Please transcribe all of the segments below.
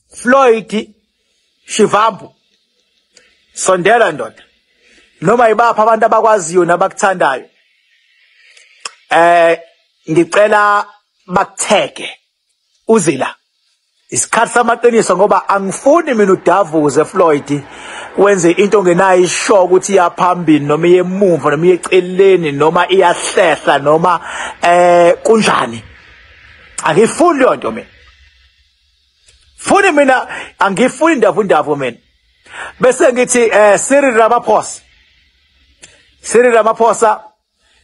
Floyd Shivambu, sondela ndoda, noma yibapha abantu abakwaziyo nabakuthandayo, ngicela bakutheke uzila isikhathi samaqiniso, ngoba angifuni mina udavuze Floyd wenze into ongenayo isho ukuthi iyaphambili noma iyemuva noma iyeceleni noma iyahlehla noma kunjani. Angifuni leyo nto mina, funi mina angifuni ndavu mina. Bese ngithi Cyril Ramaphosa, Cyril Ramaphosa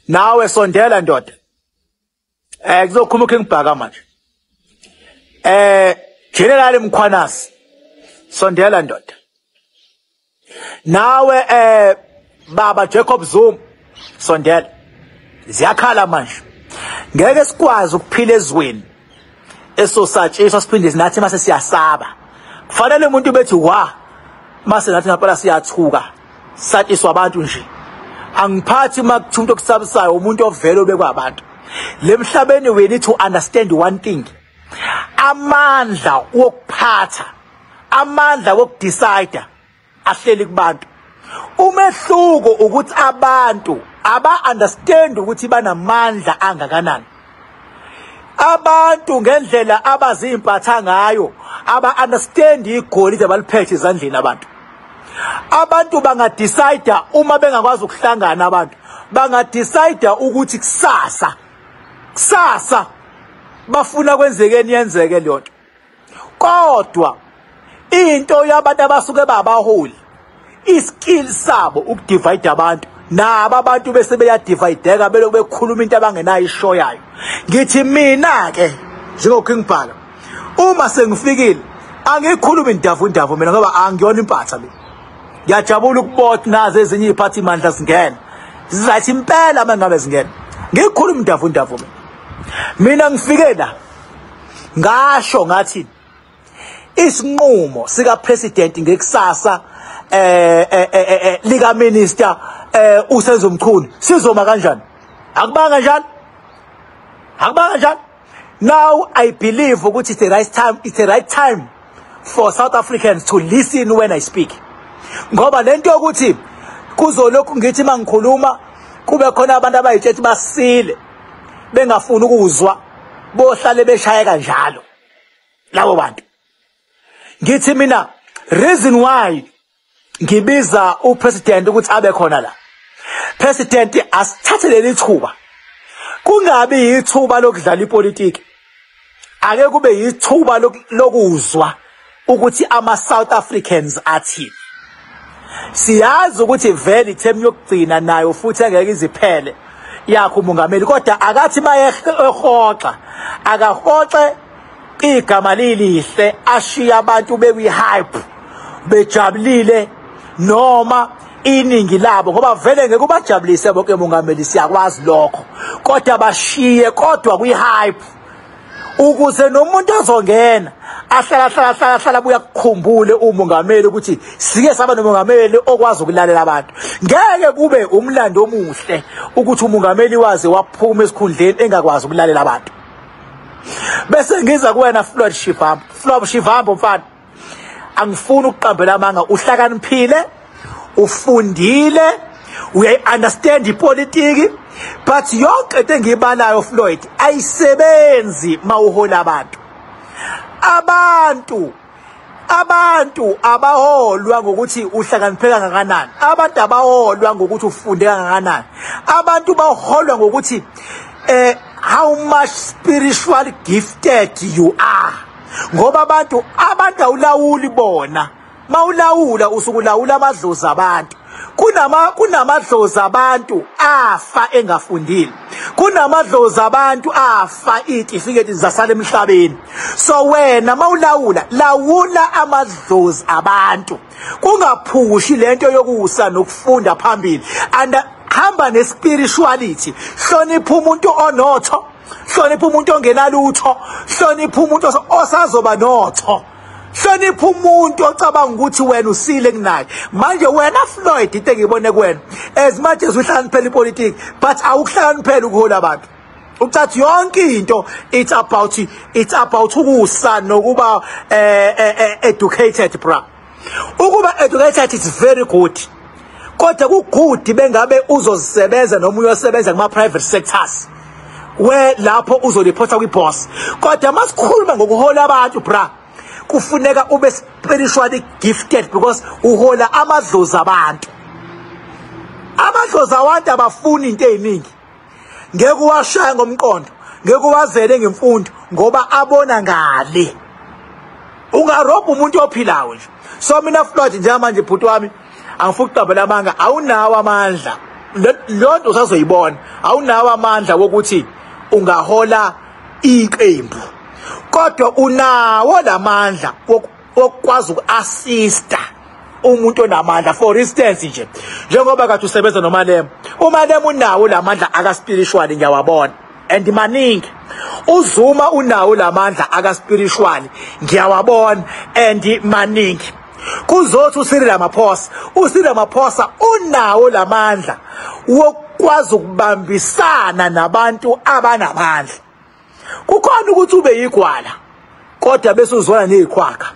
nawe sondela ndoda, kuzokhuluma uKing Bhaka manje. General Mkhwanazi, sondela ndoda, nawe baba Jacob Zuma, sondela. Ziyakhala manje, ngeke sikwazi ukuphila ezweni esosatshiswa siphinde sinathi mase siyasaba. Kufanele umuntu bethi wa mase nathi ngempela siyathuka, satshiswa abantu nje. Angiphathi makuthiwa umuntu okusabisayo umuntu ovele obekwa abantu. Lemhlabeni we need to understand one thing: amandla wokuphatha, amandla wokudecide ahleli kubantu. Umehluko ukuthi abantu aba understand ukuthi banamandla angakanani. Abantu ngendlela abazimpatha ngayo aba understand igolide abaliphethe ezandleni. Abantu bangadecide uma bengakwazi ukuhlangana, abantu bangadecide ukuthi kusasa kusasa bafuna kwenzekeni, yenzeke leyo nto. Kodwa into yabantu abasuke babaholi, iskill sabo ukudivide abantu, nabo abantu bese beyadivideka belokhu bekhuluma into abangenayo isho yayo. Ngithi mina ke njengoKing Bhaka, uma sengifikile angikhulumi indavu ndavu mina, ngoba angiyona impatha mina. Ngiyajabula ukubona nazo ezinye iziphathi mandla zingena, zizathi impela mangabe zingena ngikhuluma indavu ndavu mina. Mina ngifike la ngasho ngathi isinqumo sika president ngekusasa lika minister uSenzo Mchunu sizoma kanjani? Akubanga njalo, akubanga njalo. Now I believe ukuthi it's the right time, it's the right time for South Africans to listen when I speak, ngoba lento yokuthi kuzolokhu ngithi mangikhuluma kube khona abantu abayitshethi basile bengafuni ukuzwa, bohlale beshaya kanjalo labo bantu. Ngithi mina reason why ngibiza upresident ukuthi abe khona la, president, asithathe leli thuba, kungabi yithuba lokudlala ipolitiki, ake kube yithuba lokuzwa ukuthi ama South Africans athini. Siyazi ukuthi vele iterm yokugcina nayo futhi engeke iziphele yakho umongameli, kodwa akathi mayehoxa akahoxe igama lilihle, ashiya abantu bekwi-hype bejabulile noma iningi labo, ngoba vele ngeke ubajabulise bonke mongameli, siyakwazi lokho, kodwa bashiye kodwa kwi-hype ukuze nomuntu ozongena ahlala hlala hlala hlala buya kukhumbule umongameli ukuthi sike saba nomongameli okwazi ukulalela abantu. Ngeke kube umlando omuhle ukuthi umongameli waze waphuma esikhundleni engakwazi ukulalela abantu. Bese ngiza kuwena Floyd Shivambu. Floyd Shivambu mfana, angifuni ukuqambela amanga, uhlakaniphile, ufundile, uyayi-understand ipolitiki, but yonke into engiyibalayo Floyd ayisebenzi mawuhola abantu. Abantu abaholwa ngokuthi uhlakaniphe kangakanani, abantu abaholwa ngokuthi ufunde kangakanani, abantu baholwa ngokuthi how much spiritual gifted you are, ngoba abantu awulawuli bona. Mawulawula usukulawula amadlozi abantu. Kunamadlozi abantu afa engafundile, kunamadlozi abantu afa itifiketi zasala emhlabeni. So wena mawulawula, lawula amadlozi abantu, kungaphushi lento yokusa nokufunda phambili, and hamba nespirituality. Hlonipha umuntu onotho, hlonipha umuntu ongenalutho, hlonipha umuntu osazoba notho, hlonipha umuntu ocabanga ukuthi wena usile kunaye. Manje wena Floyd, into engiyibone kuwena, as much as uhlakaniphela ipolitiki, but awukuhlakaniphela ukuhola abantu. Ukuthatha yonke into, it's about ukusa nokuba educated, bra. Ukuba educated is very good, kodwa ku-good bengabe uzozisebenza noma uyosebenza kuma private sectors, where lapho uzoripota kwi-boss. Kodwa masikhuluma ngokuhola abantu, bra, kufuneka ube spiritually gifted, because uhola amadlozi abantu. Amadlozi abantu abafuni into eziningi. Ngeke uwashaya ngomqondo, ngeke uwazele ngemfundo, ngoba abona ngale. Ungarobha umuntu ophilayo nje. So mina, Floyd, njengamanje, bhuti wami, angifuni ukuqambela amanga, awunawo amandla. Leyo nto usazoyibona. Awunawo amandla wokuthi ungahola iqembu, kodwa unawo lamandla wokukwazi uku-assista umuntu onamandla. For instance nje, njengoba kade usebenza noMalema, uMalema unawo lamandla aka-spiritual, ngiyawabona, and maningi. UZuma unawo lamandla aka-spiritual, ngiyawabona, and maningi. Kuzothi uCyril Ramaphosa, uCyril Ramaphosa unawo lamandla wokukwazi ukubambisana nabantu abanamandla. Kukhona ukuthi ube yigwala, kodwa bese uzwana nezikhwakha.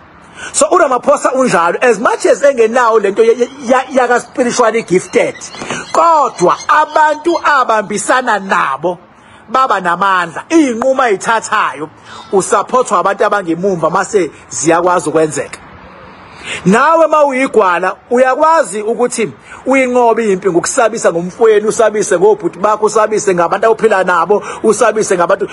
So uRamaphosa unjalo. As much as engenawo lento yaka spiritually gifted, kodwa abantu abambisana nabo baba namandla. Izinqumo ayithathayo usupportwa abantu abangemumva, mase ziyakwazi ukwenzeka. Nawe mawuyigwala uyakwazi ukuthi uyinqobe impi ngokusabisa ngomfweni, usabise ngobhuti bakho, usabise ngabantu ophila nabo, usabise ngabantu.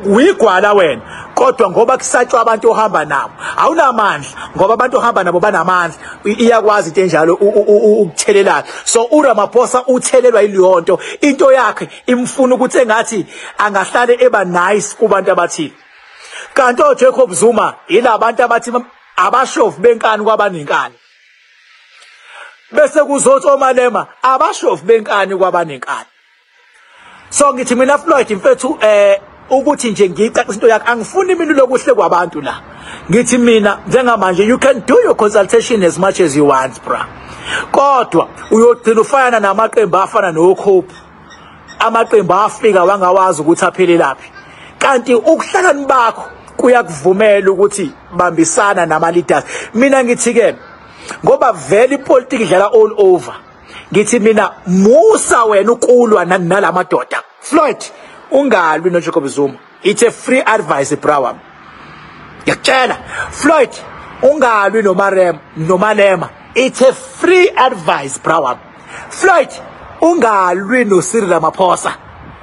Uyigwala wena, kodwa ngoba kusatshwa abantu ohamba nabo, awunamandla, ngoba abantu ohamba nabo banamandla. Iyakwazi into enjalo ukuthelelana. So uRamaphosa uthelelwa yileyo nto. Into yakhe imfuna ukuthi engathi angahlale eba nice kubantu abathile, kanti oJacob Zuma yilabantu abathi abashovu benkani kwabanenkani, bese kuzothi oMalema abashovu benkani kwabanenkani. So ngithi mina, Floyd mfethu, ukuthi nje ngiyicacisa into yakhe, angifuni mina lokuhle kwabantu la. Ngithi mina njengamanje, you can do your consultation as much as you want, bra, kodwa uyogcina ufana namaqembu afana noCope, amaqembu afika wangawazi ukuthi aphelelaphi, kanti ukuhlakani bakho kuyakuvumela ukuthi bambisana nama leaders. Mina ngithi ke, ngoba vele ipolitiki idlala all over, ngithi mina musa wena ukulwa nalamadoda. Floyd, ungalwi noJacob Zuma. It's a free advice, bra wami, ngiyakutshela. Floyd, ungalwi noMarem noMalema. It's a free advice, bra wami. Floyd, ungalwi noCyril Ramaphosa.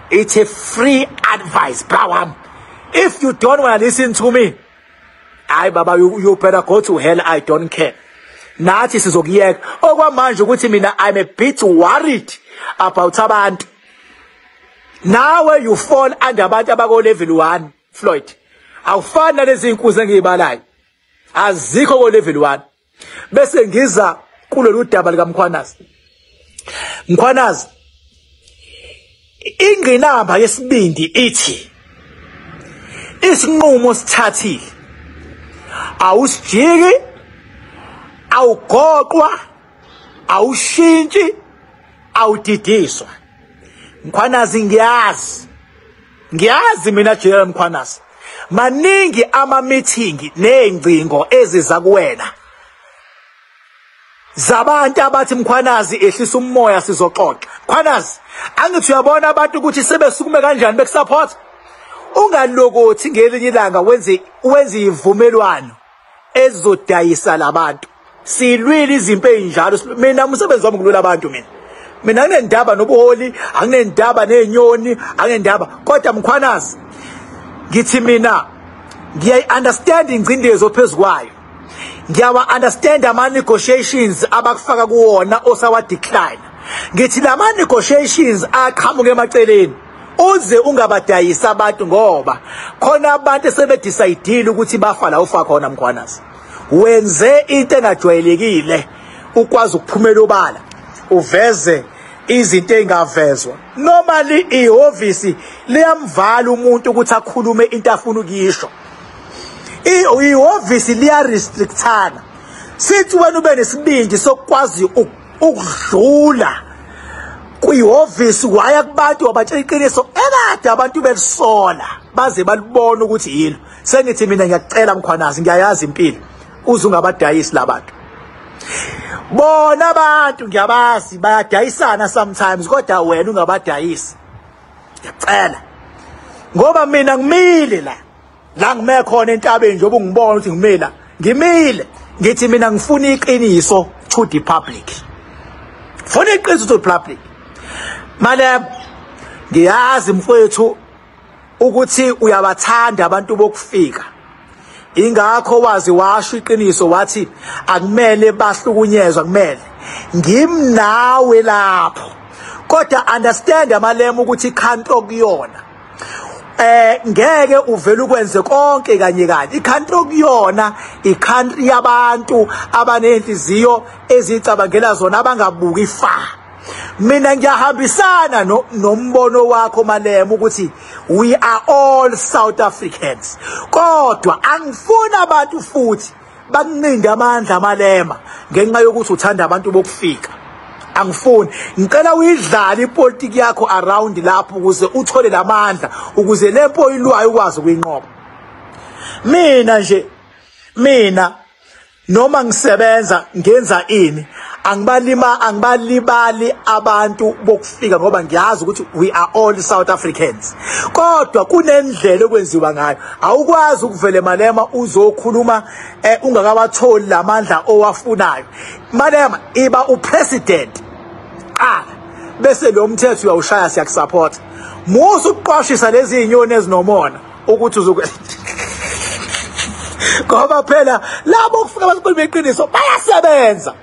It's a free advice, bra wami. If you don't want to listen to me, hayi baba, you better go to hell. I don't care. Nathi sizokuyeka okwamanje ukuthi mina I'm a bit worried about abantu. Nawe you fall under abantu abako level 1, Floyd. Awufani nalezi inkuzi engiyibalayo, azikho ko level 1. Bese ngiza kulolu daba likaMkhwanazi. Mkhwanazi, ingqinamba yesibindi ithi isinqumo sithathile, awusijiki, awugoqwa, awushintshi, awudidiswa. Mkhwanazi, ngiyazi, ngiyazi mina, General Mkhwanazi, maningi ama meeting nezingcingo eziza kuwena zabantu abathi, "Mkhwanazi, ehlisa umoya, sizoxoxa." Mkhwanazi, angithi uyabona abantu ukuthi sebesukume kanjani bekusupport? Ungalokothi ngelinye ilanga wenze ivumelwano ezodayisa labantu. Silwile izimpi ezinjalo. Mina umsebenzi wami kulwela abantu. Mina anginendaba nobuholi, anginendaba nezinyoni, anginendaba. Kodwa Mkhwanazi, ngithi mina ngiyayi-understand ingcindezi ophezukwayo, ngiyawa-understand ama-negotiations abakufaka kuwona osawa-decline. Ngithi lama negotiations aqhamuka emaceleni, uze ungabadayisi abantu, ngoba khona abantu esebedecide ukuthi bafa la ufa khona. Mkhwanazi, wenze into engajwayelekile, ukwazi ukuphumela obala uveze izinto engavezwa. Normally ihhovisi liyamvala umuntu ukuthi akhulume into afuna ukuyisho. Ihhovisi liya-restrictana. Sithi wena ube nesibindi sokwazi ukudlula. Kuyihhovisi waya kubantu wabatshela iqiniso ekade abantu belisola baze balibona ukuthi yilo. Sengithi mina ngiyakucela Mkhwanazi, ngiyayazi impilo, uze ungabadayisi labantu. Bona abantu ngiyabazi bayadayisana sometimes, kodwa wena ungabadayisi. Ngiyacela, ngoba mina ngimile la ngime khona entabeni, njengoba ungibona ukuthi ngimile, ngimile ngithi mina ngifuna iqiniso to the public, ngifuna iqiniso to the public. Malema, ngiyazi mfowethu ukuthi uyabathanda abantu bokufika, ingakho wazi washo iqiniso wathi akumele bahlukunyezwa, kumele ngimnawe lapho. Kodwa understand Malema ukuthi i-country okuyona ngeke uvele ukwenze konke kanye kanye. I-country okuyona i-country yabantu abanenhliziyo ezicabangela zona, abangabuki ifa. Mina ngiyahambisana nombono wakho Malema ukuthi we are all South Africans, kodwa angifuni abantu futhi bakunqinde amandla Malema ngenxa yokuthi uthanda abantu bokufika. Angifuni, ngicela uyidlale ipolitiki yakho around lapho ukuze uthole lamandla, ukuze lempo oyilwayo ukwazi ukuyinqoba. Mina nje, mina noma ngisebenza ngenza ini, angibalibali abantu bokufika, ngoba ngiyazi ukuthi we are all South Africans. Kodwa kunendlela okwenziwa ngayo. Awukwazi ukuvele Malema uzokhuluma ungakawatholi lamandla owafunayo. Malema, iba upresident qala, bese lo mthetho uyawushaya, siyakusupport. Musa ukuqwashisa lezi zinyoni ezinomona ukuthi uzoku ngoba phela labo kufika bakhuluma iqiniso bayasebenza,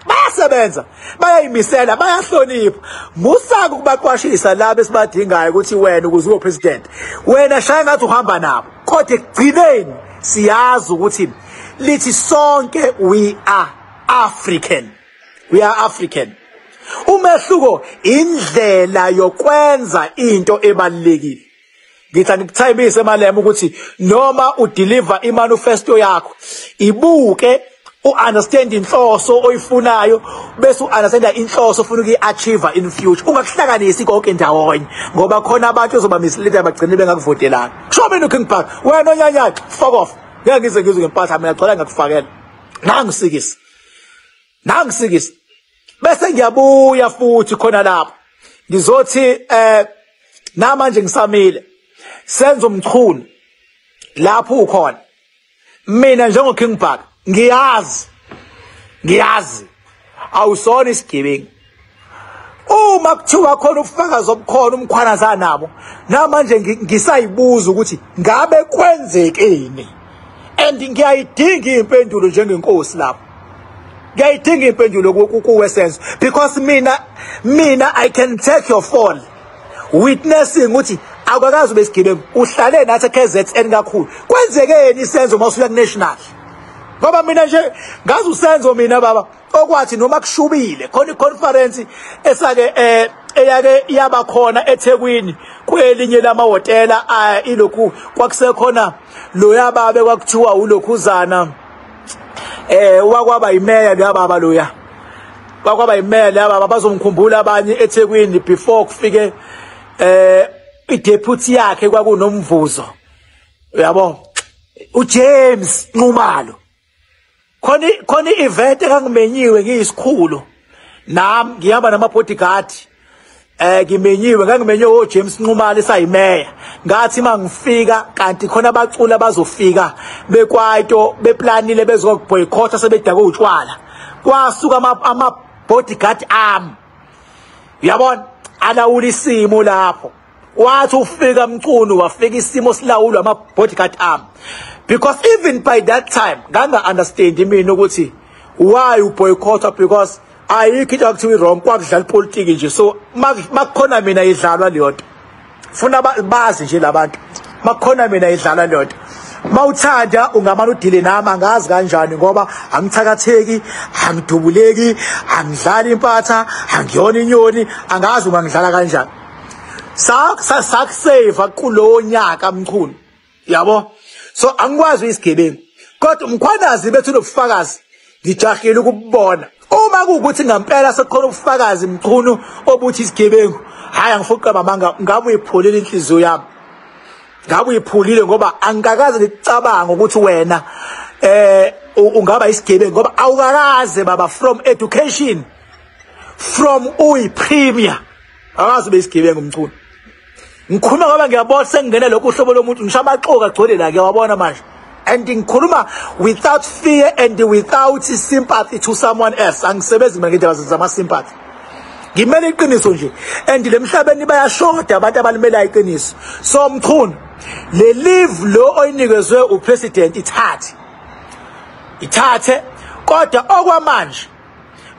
bayasebenza, bayayimisela, bayahlonipha. Musa ukubaqwashisa labo esibadingayo ukuthi wena ukuze ube president, wena shaya ngathi uhamba nabo, kodwa ekugcineni siyazi ukuthi lithi sonke we are African, we are African. Umehluko indlela yokwenza into ebalulekile. Ngithi angikuthayibise Malema ukuthi noma udeliver imanifesto yakho, ibuke u-understand inhloso oyifunayo, bese u-understand inhloso ofuna ukuyi-achieve in future. Ungakuhlanganisi konke ndawonye, ngoba khona abantu ozoba mislead bagcine bengakuvotelanga. Kusho mina uKing Bhaka, wena onyanyayo, fuck off. Ngeke ngize ngizwe ngempatha mina, gcwala ngakufakela. Nangisikisa, nangisikisa. Bese ngiyabuya futhi khona lapho ngizothi namanje ngisamile Senzo Mchunu lapho ukhona. Mina njengo King Bhaka ngiyazi awusona isigebengu. Uma kuthiwa khona ubufakazi obukhona uMkhwanazi nabo, namanje ngisayibuza ukuthi ngabe kwenzekeni, and ngiyayidinga impendulo njengenkosi lapho. Ngiyayidinga impendulo kuwe Senzo, because mina I can take your fall witnessing ukuthi akakazi ube isigebengu, uhlale nathi KZN kakhulu. Kwenzekeni Senzo mawusuya ku national? Ngoba mina nje ngazi uSenzo mina baba okwathi noma kushubile khona iconference esake eyake yaba khona eThekwini kwelinye lamahhotela, ilokhu kwakusekhona loya babe kwakuthiwa ulokhuzana wakwaba imeya loya baba, loya wakwaba imeya loya baba, bazomkhumbula abanye eThekwini before kufike ideputy yakhe kwakunomvuzo, uyabo, uJames Nxumalo. Khona i-event engangimenyiwe ngiyisikhulu nami, ngihamba nama bodyguard, ngimenyiwe, ngangimenywe oJames Nxumalo esayimeya. Ngathi mangifika kanti khona abaculi abazofika bekwaito beplanile bezoboycott sebedakwe utshwala. Kwasuka ama bodyguard ami, uyabona, alawula isimo lapho. Wathi ufika Mchunu wafika isimo silawulwa ama bodyguard ami, because even by that time nganga understand mina ukuthi why u boycott, because ayikho into akuthiwa wrong, kwakudlala ipolitiki nje. So makukhona mina idlalwa leyo nto, funa bazi nje labantu, makukhona mina idlalwa leyo nto. Mawuthanda ungamane udile nami angazi kanjani, ngoba angithakatheki, angidubuleki, angidlali impatha, angiyona inyoni, angazi ungangidlala kanjani. Sakusave kulowo nyaka Mchunu, yabo. So angikwazi isigebengu, kodwa Mkhwanazi bethu nobufakazi. Ngijahile ukubona. Uma kuwukuthi ngempela sekukhona ubufakazi Mchunu obuthi isigebengu, hayi angifuni ukuqamba amanga, ngabe uyiphulile inhliziyo yami. Ngabe uyiphulile ngoba angikakaze ngicabanga ukuthi wena ungaba isigebengu, ngoba awukakaze baba, from education, from uyi-premier, akaze ube isigebengu Mchunu. Ngikhuluma ngoba ngiyabona sengingene lokhu uhlobo lomuntu, ngisho amaxoki agcwele la, ngiyawabona manje. And ngikhuluma without fear and without sympathy to someone else. Angisebenzi mina ngendaba zama-sympathy. Ngimele iqiniso nje. And le mhlabeni bayashoda abantu abalimelayo iqiniso. So Mchunu, le leave lo oyinikezwe upresident ithathe. Ithathe, kodwa okwamanje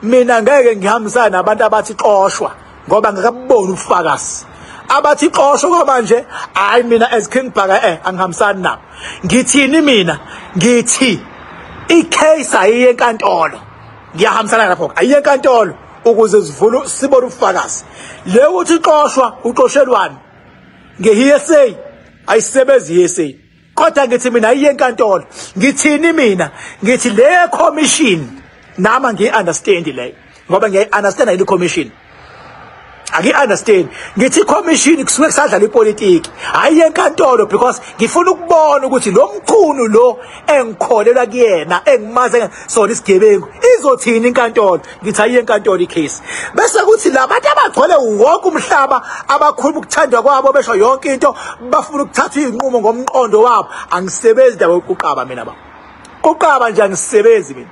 mina ngeke ngihambisane nabantu abathi xoshwa ngoba ngakaboni ubufakazi. Abathi xoshwa kwamanje, hayi mina as King Bhaka angihambisani nabo. Ngithini mina? Ngithi icase ayiye enkantolo. Ngiyahambisana lapho, ayiye enkantolo ukuze sivule sibone ubufakazi. Le uthi xoshwa uxoshelwani? Nge-hearsay ayisebenzi hearsay. Kodwa ngithi mina ayiye enkantolo. Ngithini mina? Ngithi le commission nama ngiyi-understand leyo, ngoba ngiyayi-understand ile commission. Angi-understand. Ngithi commission kusuke kusadlala ipolitiki, hayi enkantolo, because ngifuna ukubona ukuthi lo Mchunu lo engikholelwa kuyena, engimaze sona isigebengu, izothini inkantolo. Ngithi ayiye enkantolo icase. Bese kuthi labantu abagcwele wonke umhlaba abakhuluma ukuthandwa kwabo, besho yonke into, bafuna ukuthatha izinqumo ngomqondo wabo. Angisebenzi indaba yokuqaba mina ba. Uqaba nje angisebenzi mina.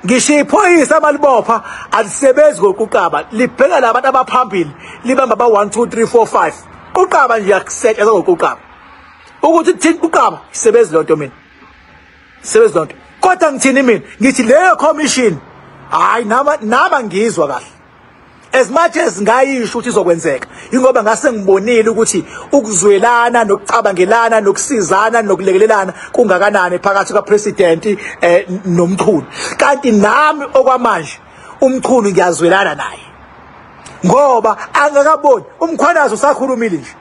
Ngisho iphoyisa amalibopha alisebenzi ngokuqaba, libheka labantu abaphambili, libamba ba 1 2 3 4 5. Uqaba nje akusetshenzwa ngokuqaba. Ukuthi kuthini uqaba, isebenzi lonto mina. Isebenzi lonto. Kodwa ngithini mina? Ngithi leyo commission, hayi nama ngizwa kahle. As much as ngayisho ukuthi izokwenzeka, ingoba ngase ngibonile ukuthi ukuzwelana nokucabangelana nokusizana nokulekelelana kungakanani phakathi kapresident noMchunu. Kanti nami okwamanje uMchunu ngiyazwelana naye, ngoba angakaboni uMkhwanazi usakhulumile nje.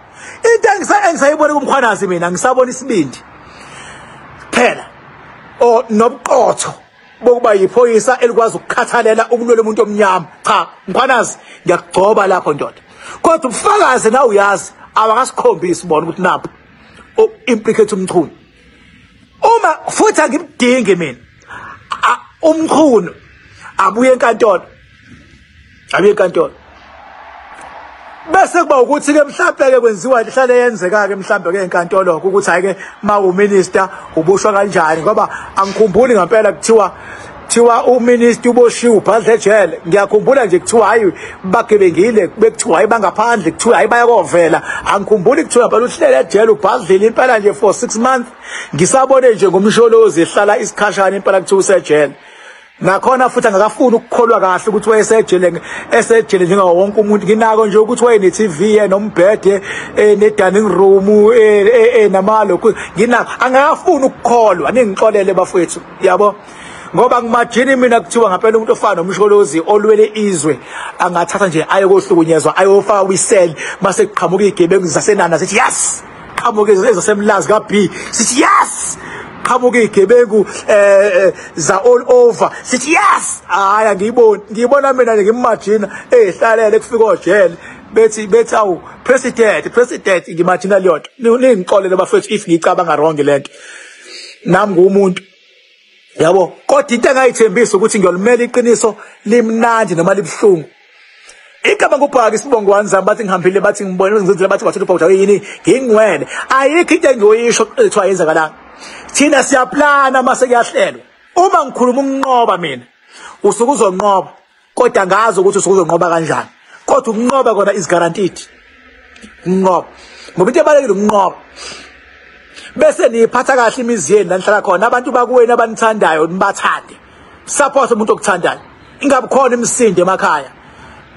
Into engisayibona kuMkhwanazi mina, ngisabona isibindi phela o nobuqotho bokuba yiphoyisa elikwazi ukukhathalela ukulwela umuntu omnyama. Cha Mkhwanazi, ngiyakugcoba lapho ndoda. Kodwa ubufakazi na uyazi awakasikhombisi bona ukuthi napho implicate uMchunu. Uma futhi angimdingi mina uMchunu, abuye enkantolo, abuye enkantolo. Bese kuba ukuthi ke mhlawumbe ke kwenziwa ihlale yenzeka ke mhlawumbe ke enkantolo ukuthi hayi ke mawu minister uboshwa kanjani, ngoba angikhumbuli ngempela kuthiwa uminister uboshiwe ubhadle ejele. Ngiyakhumbula nje kuthiwa hayi bagebengile, bekuthiwa hayi bangaphandle, kuthiwa hayi bayakovela. Angikhumbuli kuthiwa phela uhlele ejele ubhadlile impela nje for 6 months. Ngisabone nje ngomsholozi ehlala isikhashana impela kuthiwa usejele. Nakhona futhi angakafuni ukukholwa kahle ukuthi wayesejele, esejele njengawo wonke umuntu. Nginako nje ukuthi wayene TV nombhede ne dining room namalokhu. Nginako angakafuni ukukholwa, ningixolele bafowethu, yabo. Ngoba ngimagine mina kuthiwa ngempela umuntu ofana noMsholozi olwele izwe angathatha nje aye kohlukunyezwa, ayofaka kwisel, mase kuqhamuka izigebengu zasenana sithi yes, qhamuka ezasemlazi ka B sithi yes, qhamuka izigebengu za all over sithi yes. Hayi angiyiboni, ngiyibona mina nje ngimagine ehlalele kufika ojele bethi awu president president, ngimagine leyo nto. Ningixolele bafethu if ngicabanga wrong lento, nami ngumuntu yabo. Kodwa into engayithembisa ukuthi ngiyolimela iqiniso limnandi noma libuhlungu. Igama ngubhaka isibongo wanzami, bathi ngihambile, bathi ngibone ngizenzile, bathi bathatha ubhawuda yini, ngingcwele. Ayikho into engiyoyisho ethiwa yenzakalanga. Thina siyaplana mase kuyahlelwa. Uma ngikhuluma ukunqoba mina, usuke uzonqoba, kodwa ngazi ukuthi usuke uzonqoba kanjani. Kodwa ukunqoba kona is guaranteed. Ukunqoba. Ngoba into ebalekile ukunqoba. Bese niyiphatha kahle imizi yenu la nihlala khona, abantu bakuwena abanithandayo nibathande. Support umuntu okuthandayo. Ingabe khona imisindo emakhaya.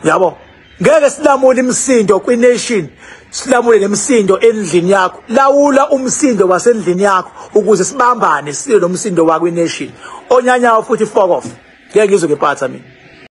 Yabo. Ngeke silamule imisindo kwi-nation, silamule nemisindo endlini yakho. Lawula umsindo wasendlini yakho ukuze sibambane silwe nomsindo wakwi-nation. Onyanyawo futhi fuck off. Ngeke ngizwe ngephatha mina.